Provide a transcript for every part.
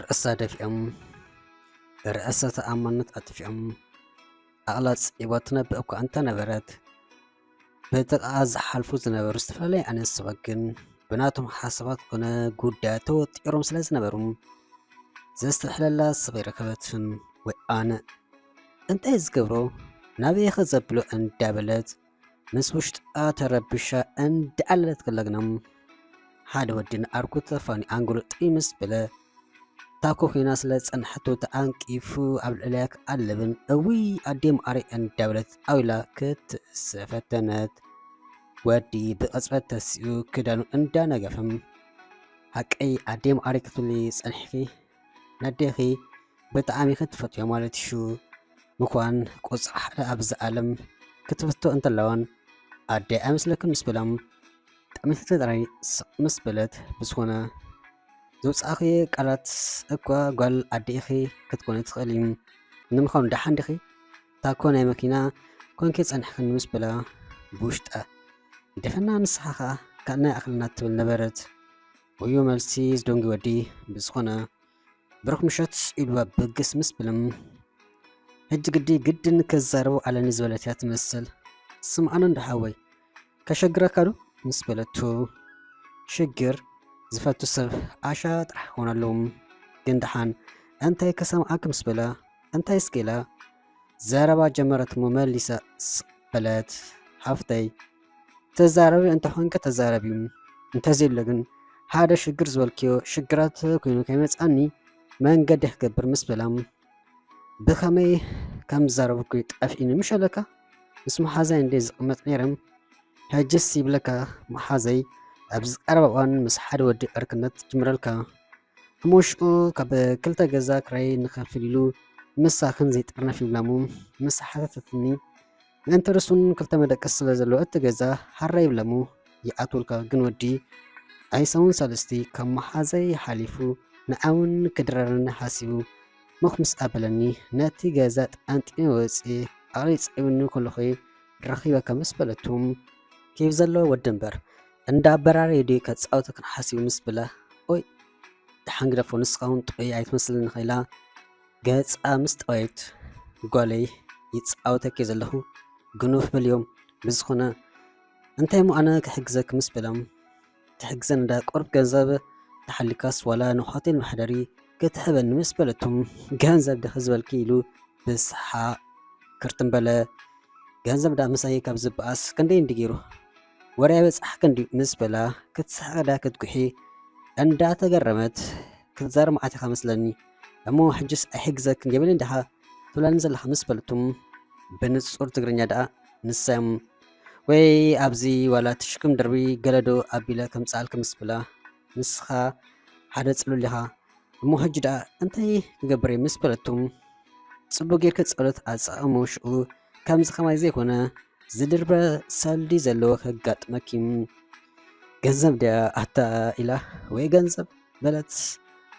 ርእሳ ደፊኦም፣ ርእሰ ተኣማንነት ኣጥፊኦም፣ ኣቕላ ጽዒባ ትነብእ እኳ እንተነበረት፣ ብጥቓኣ ዝሓልፉ ዝነበሩ ዝተፈላለዩ ዓይነት ሰባት ግን ብናቶም ሓሳባት ኮነ ጉዳያት ተወጢሮም ስለ ዝነበሩ፣ ዘስተብሕለላ ሰብ ኣይረኸበትን። ወይ ኣነ እንታይ ዝገብሮ፣ ናበይ ኢኸ ዘብሎ እንዳበለት ምስ ውሽጣ ተረቢሻ እንዳኣለለት ከላ ግና፣ ሓደ ወዲ ንዓርኩ ተፋኒ ኣንጎሎ ጥይ ምስ በለ፣ ታኮ ኮይና ስለ ዝጸንሐቶ ተዓንቂፉ ኣብ ልዕሊኣ ክኣልብን፣ እውይ ኣዴ መዓረይ እንዳበለት ኣው ኢላ ክትስእ ፈተነት። ወዲ ብቕጽበት ተሲኡ ክዳኑ እንዳነገፈ፣ ሓቀይ ኣዴ መዓረይ ክትብሊ ጸኒሕኪ? ነዴኺ ብጣዕሚ ኢኺ ትፈትዮ ማለት እዩ። ምዃን ቁጽሪ ሓደ ኣብዚ ዓለም ክትፍቶ እንተለዋን ኣደ ኣይመስለክን ምስ በላ፣ ጠሚታ ጥራይ ስቕ ምስ በለት፣ ብዝኾነ ዝውጻእኽዮ ቃላት እኳ ጓል ኣደ ኢኺ ክትኮኒ ትኽእሊ። ንምዃኑ ደሓን ዲኺ? ታኮ ናይ መኪና ኮንኪ ጸኒሕክኒ ምስ በላ ብውሽጣ፣ ደፈና ንስኻ ኸኣ ካልእ ናይ ኣኽልና ትብል ነበረት። ወዮ መልሲ ዝደንጉ ወዲ። ብዝኾነ ብሩኽ ምሸት ኢልዋ ብግስ ምስ በሎም፣ ሕጂ ግዲ ግድን ከዛርቦ ኣለኒ ዝበለት እያ ትመስል። ስምዓኒ እንዶ ሓወይ፣ ከሸግረካ ዶ? ምስ በለቱ፣ ሽግር ዝፈቱ ሰብ ዓሻ ጥራሕ ክኾን ኣለዎም። ግን ደሓን እንታይ ከሰምዓኪ ምስ በላ፣ እንታይ እስኪ ኢላ ዘረባ ጀመረት እሞ መሊሳ ስቕ በለት። ሓፍተይ፣ ተዛረቢ እንተኾንኪ ተዛረቢ፣ እንተዘየሎ ግን ሓደ ሽግር ዝበልክዮ ሽግራት ኮይኑ ከይመጽኣኒ መንገዲ ክገብር ምስ በላ፣ ብኸመይ ከም ዝዛረበኩ ጠፊእኒ ምሽ ኣለካ? ምስ መሓዛይ እንደ ዝቕመጥ ነይረ። ሕጅስ ይብለካ መሓዘይ ኣብዚ ቀረባ እዋን ምስ ሓደ ወዲ ዕርክነት ትጅምረልካ። እሞ ሽኡ ካብ ክልተ ገዛ ክራይ ንኸፍል ኢሉ ምሳኽን ዘይጥርነፍ ይብላ እሞ ምስ ሓተተትኒ፣ ምእንቲ ርሱን ክልተ መደቀሲ ስለ ዘለዎ እቲ ገዛ ሓራ ይብላ እሞ ይኣትወልካ። ግን ወዲ ኣይሰሙን ሳልስቲ ካብ መሓዘይ ሓሊፉ ንዓውን ክድረረኒ ሓሲቡ ምኽ ምስ ኣበለኒ፣ ነቲ ገዛ ጠንጢነ ወጺኤ ኣቕሊ ጽዒቡኒ ከለኹ ረኺበካ ምስ በለቱ፣ ኬፍ ዘለዎ ወዲ እምበር እንዳ ኣበራረየ ድዩ ከጻውተክን ሓሲቡ ምስ በላ፣ ኦይ ደሓን ግደፎ ንስኻ እውን ጥዑይ ኣይትመስልን ኢላ ገጻ ምስ ጠወየት፣ ጓለይ ይጻወተኪ ዘለኹ ግኑፍ በልዮም። ብዝኾነ እንታይ እሞ ኣነ ክሕግዘኪ ምስ በሎም፣ ትሕግዘኒ ዳ ቁሩብ ገንዘብ ተሓሊካስ ዋላ ንሆቴል መሕደሪ ክትህበኒ ምስ በለቶም፣ ገንዘብ ድኺ ዝበልኪ ኢሉ ብሰሓቕ ክርትም በለ። ገንዘብ ዳ ምሳይ ካብ ዝበኣስ ክንደይ እንዲ ገይሩ ወረ ኣይበጻሕክን ድዩ ምስ በላ ክትስሕቕ ዳ ክትጉሒ እንዳተገረመት ክትዛረብ መዓት ኢኻ መስለኒ። እሞ ሕጅስ ኣይሕግዘክን የብለይ እንዲኻ ትብለኒ ዘለኻ ምስ በለቶም ብንጹር ትግርኛ ደኣ ንሳዮም ወይ ኣብዚ ዋላ ትሽክም ድርቢ ገለዶ ኣቢለ ከምጽኣልኪ ምስ በላ ንስኻ ሓደ ጽሉል ኢኻ። እሞ ሕጂ ደኣ እንታይ ክገብር እየ ምስ በለቶም ጽቡቕ ጌርኪ ጸሎት ኣጻእሞ ሽኡ ከምዚ ከማይ ዘይኮነ ዝድርበ ሰልዲ ዘለዎ ከጋጥመኪ። ገንዘብ ድያ ኣታ ኢላ ወይ ገንዘብ በለት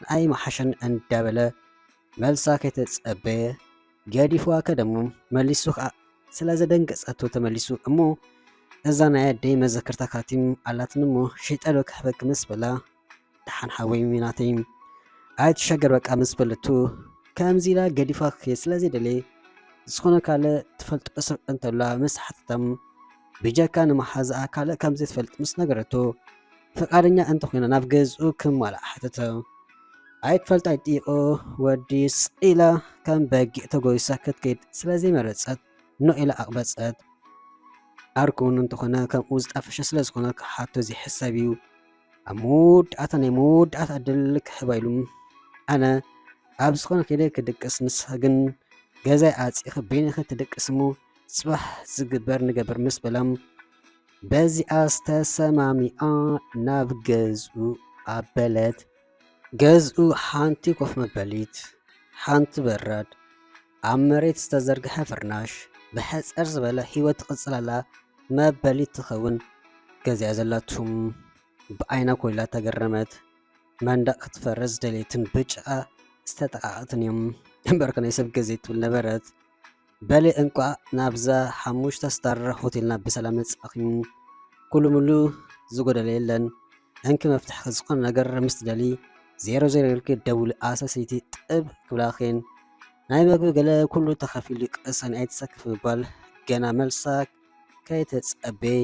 ንኣይ መሓሸን እንዳበለ መልሳ ከይተጸበየ ገዲፍዋ ከደሞ መሊሱ ከኣ ስለ ዘደንገጸቶ ተመሊሱ እሞ እዛ ናይ ኣደይ መዘክርታ ካቲም ኣላትኒ እሞ ሽጠሎ ክሕበኪ ምስ በላ ደሓን ሓወይ ሚናተይ ኣይትሸገር በቃ ምስ በለቱ ከምዚ ኢላ ገዲፋ ክየ ስለ ዘይደለየ ዝኾነ ካልእ ትፈልጦ ሰብ እንተላ ምስ ሓተታ ብጀካ ንመሓዛኣ ካልእ ከም ዘይትፈልጥ ምስ ነገረቶ ፍቓደኛ እንተኾይና ናብ ገዝኡ ክማላእ ሓተተ። ኣይትፈልጦ ኣይትጠይቆ ወዲ ስቕ ኢላ ከም በጊዕ ተጎይሳ ክትከይድ ስለ ዘይመረጸት ኖ ኢላ ኣቕበጸት። ዓርኩ እውን እንተኾነ ከምኡ ዝጣፈሸ ስለ ዝኾነ ክሓቶ ዘይሕሰብ እዩ። ኣብ መወዳእታ ናይ መወዳእታ ዕድል ክሕባ ኢሉ ኣነ ኣብ ዝኾነ ከይደ ክድቅስ ንስኻ ግን ገዛይ ዓጺኺ በይንኺ ትድቅሲ እሞ ጽባሕ ዝግበር ንገብር ምስ በላ በዚኣስ ተሰማሚዓ ናብ ገዝኡ ኣበለት። ገዝኡ ሓንቲ ኮፍ መበሊት፣ ሓንቲ በራድ፣ ኣብ መሬት ዝተዘርግሐ ፍርናሽ፣ ብሕጽር ዝበለ ህይወት ትቕጽል ኣላ መበሊት ትኸውን ገዚኣ ዘላቱም ብዓይና ኮይላ ተገረመት። መንደቕ ክትፈርስ ደልየትን ብጭቓ ዝተጠቓቐትን እዮም እምበርኮ ናይ ሰብ ገዜ ትብል ነበረት። በሊ እንቋዕ ናብዛ ሓሙሽተ ስታር ሆቴልና ብሰላም መጻእኺ። ኩሉ ሙሉ ዝጎደለ የለን። እንኪ መፍትሕኺ ዝኾነ ነገር ምስ ትደሊ ዜሮ ዜሮ ኢልኪ ደውሊ ኣሰሰይቲ ጥብ ክብላኽን ናይ መግቢ ገለ ኩሉ ተኸፊሉ ቅሰን ኣይትሰክፍ ምባል ገና መልሳ ከይተጸበየ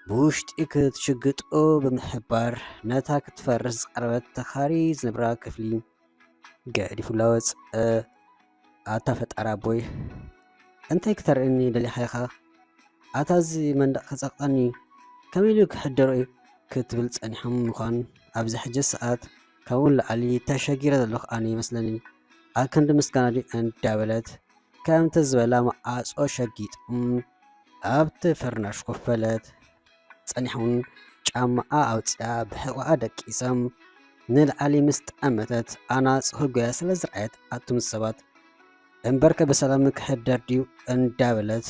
ብውሽጢ ክትሽግጦ ብምሕባር ነታ ክትፈርስ ዝቐረበት ተኻሪ ዝነብራ ክፍሊ ገዲፉላ ወጸ። ኣታ ፈጣሪ ኣቦይ እንታይ ክተርእኒ ደሊኻ ኢኻ? ኣታ እዚ መንደቕ ክጸቕጠኒ ከመይ ኢሉ ክሕደሮ እዩ ክትብል ጸኒሖም ምዃን ኣብዚ ሕጂ ሰዓት ካብኡ ንላዕሊ ተሸጊረ ዘለኹ ኣነ ይመስለኒ። ኣብ ክንዲ ምስጋና ድዩ እንዳበለት ከምቲ ዝበላ መዓጾ ሸጊጦም ኣብቲ ፍርናሽ ኮፍ በለት። ጸኒሖም ጫማኣ ኣውጺኣ ብሕቖኣ ደቂሶም ንላዕሊ ምስ ጠመተት ኣናጹ ህጎያ ስለ ዝረኣየት ኣቱም ሰባት እምበርከ ብሰላም ክሕደር ድዩ እንዳበለት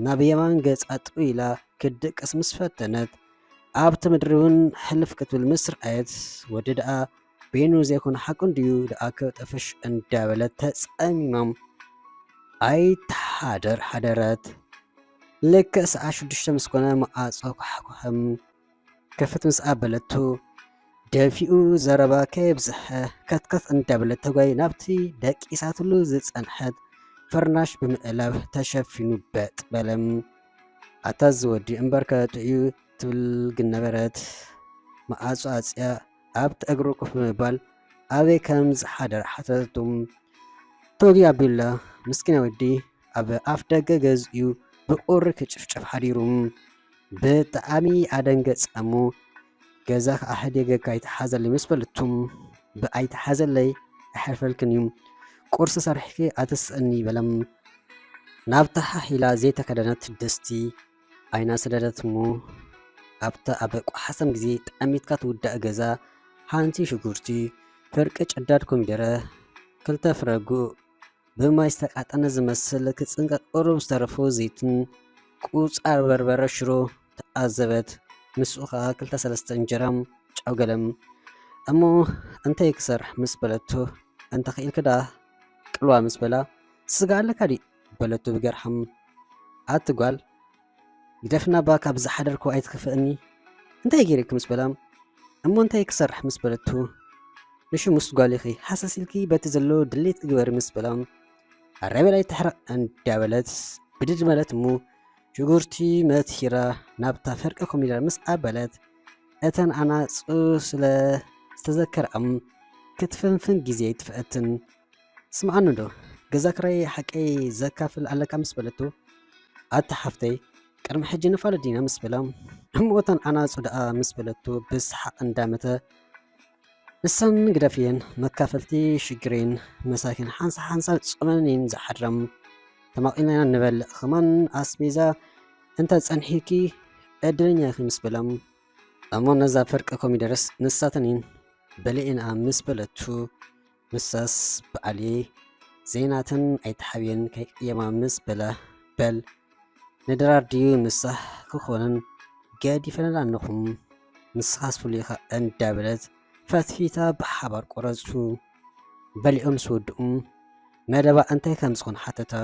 ናብ የማን ገጻ ጥው ኢላ ክትድቅስ ምስ ፈተነት ኣብቲ ምድሪ እውን ሕልፍ ክትብል ምስ ረኣየት ወዲ ደኣ በይኑ ዘይኮነ ሓቁ እንድዩ ደኣ ክጠፍሽ እንዳበለት ተጸሚማም ኣይትሓደር ሓደረት። ልክዕ ሰዓት ሽዱሽተ ምስ ኮነ መዓጾ ኳሕኩሐም ክፍት ምስ ኣበለቱ ደፊኡ ዘረባ ከየብዝሐ ከትከት እንዳበለት ተጓይ ናብቲ ደቂሳትሉ ዝጸንሐት ፍርናሽ ብምእላብ ተሸፊኑ በጥ በለም። ኣታ ዝወዲ እምበርከ ጥዕዩ ትብል ግን ነበረት። መዓጹ ኣጽያ ኣብቲ እግሩ ኮፍ ብምባል ኣበይ ከም ዝሓደር ሓተተቱ። ቶጊ ኣቢላ ምስኪና ወዲ ኣብ ኣፍ ደገ ገዝኡ ብቁሪ ክጭፍጨፍ ሓዲሩ። ብጣዕሚ ኣደንገጸ እሞ ገዛ ከዓ ሕደገካ ኣይትሓዘለይ ምስ በለቱ ብኣይትሓዘለይ ኣይሓልፈልክን እዩ ቁርሲ ሰሪሕኪ ኣተስእኒ በለም። ናብታ ሓሕ ኢላ ዘይተከደነት ድስቲ ኣይና ሰደደት እሞ ኣብታ ኣብ ቆሓሰም ግዜ ጠሚትካ ትውዳእ ገዛ ሓንቲ ሽጉርቲ፣ ፍርቂ ጭዳድ ኮሚደረ፣ ክልተ ፍረ ጉእ፣ ብማይ ዝተቃጠነ ዝመስል ክጽንቀቅ ቁሩብ ዝተረፎ ዘይትን ቁጻር በርበረ ሽሮ ተኣዘበት። ምስኡ ከኣ ክልተ ሰለስተ እንጀራም ጨው ገለም። እሞ እንታይ ክሰርሕ ምስ በለቶ እንተኽኢልኪ ደኣ ቅልዋ ምስ በላ ስጋ ኣለካ ድዩ በለቶ ብገርሓም። ኣቲ ጓል ግደፍና እባ ካብ ዝሓደርኩ ኣይትኽፍእኒ እንታይ ገይረኪ ምስ በላ እሞ እንታይ ክሰርሕ ምስ በለቶ ንሽሙስ ጓል ኢኺ ሃሰስ ኢልኪ በቲ ዘሎ ድሌት ክግበር ምስ በላ ኣረ በላይ ትሕረቕ እንዳበለት ብድድ ማለት እሞ ሽጉርቲ መትሂራ ናብታ ፈርቂ ኮሚደረ ምስ ኣበለት እተን ኣናጹ ስለ ዝተዘከርኣም ክትፍንፍን ግዜ ኣይትፍእትን። ስምዓኒ ዶ ገዛ ክራይ ሓቀይ ዘካፍል ኣለካ ምስ በለቶ ኣታ ሓፍተይ ቅድሚ ሕጂ ንፋለጥ ዲና ምስ በላ እሞ እተን ኣናጹ ደኣ ምስ በለቶ ብሰሓቕ እንዳመተ ንሰን ግደፍየን መካፈልቲ ሽግሬን መሳኪን ሓንሳ ሓንሳ ጾመን እየን ዝሓድራ ተማቒልና ኢና ንበልዕ ከማን ኣስቤዛ እንተ ጸንሒኪ ዕድለኛ ኢኺ ምስ በላ እሞ ነዛ ፍርቂ ኮሚደረስ ንሳተን እየን በሊዐንኣ ምስ በለቱ ንሳስ በዓልየይ ዘይናተን ኣይትሓብየን ከይቅየማ ምስ በላ በል ንድራር ድዩ ምሳሕ ክኾነን ገዲፈንላ ኣለኹም ንስኻስ ፍሉይኻ እንዳበለት ፈትፊታ ብሓባር ቆረጹ። በሊዖም ምስ ወድኡ መደባ እንታይ ከም ዝኾነ ሓተታ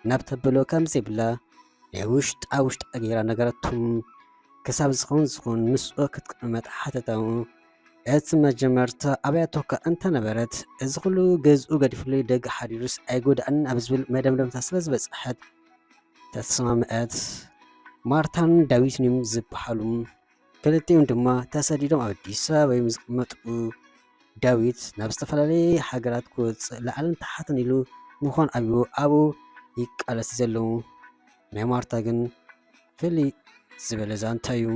ናብ ተብሎ ከም ዘይብላ ናይ ውሽጣ ውሽጣ ገይራ ነገረቶም። ክሳብ ዝኾን ዝኾን ምስኡ ክትቅመጥ ሓተታ። እቲ መጀመርታ ኣብያቶካ እንተነበረት እዚ ኩሉ ገዝኡ ገዲፉለይ ደገ ሓዲሩስ ኣይጎድኣንን ኣብ ዝብል መደምደምታ ስለ ዝበጽሐት ተስማምዐት። ማርታን ዳዊትን እዮም ዝበሃሉ። ክልቲኦም ድማ ተሰዲዶም ኣብ ኣዲስ ኣበባ እዮም ዝቕመጡ። ዳዊት ናብ ዝተፈላለየ ሃገራት ክወፅእ ላዕልን ታሕትን ኢሉ ምዃን ኣብዩ ኣብኡ ይቃለስ ዘለዉ። ናይ ማርታ ግን ፍልይ ዝበለ ዛንታ እዩ።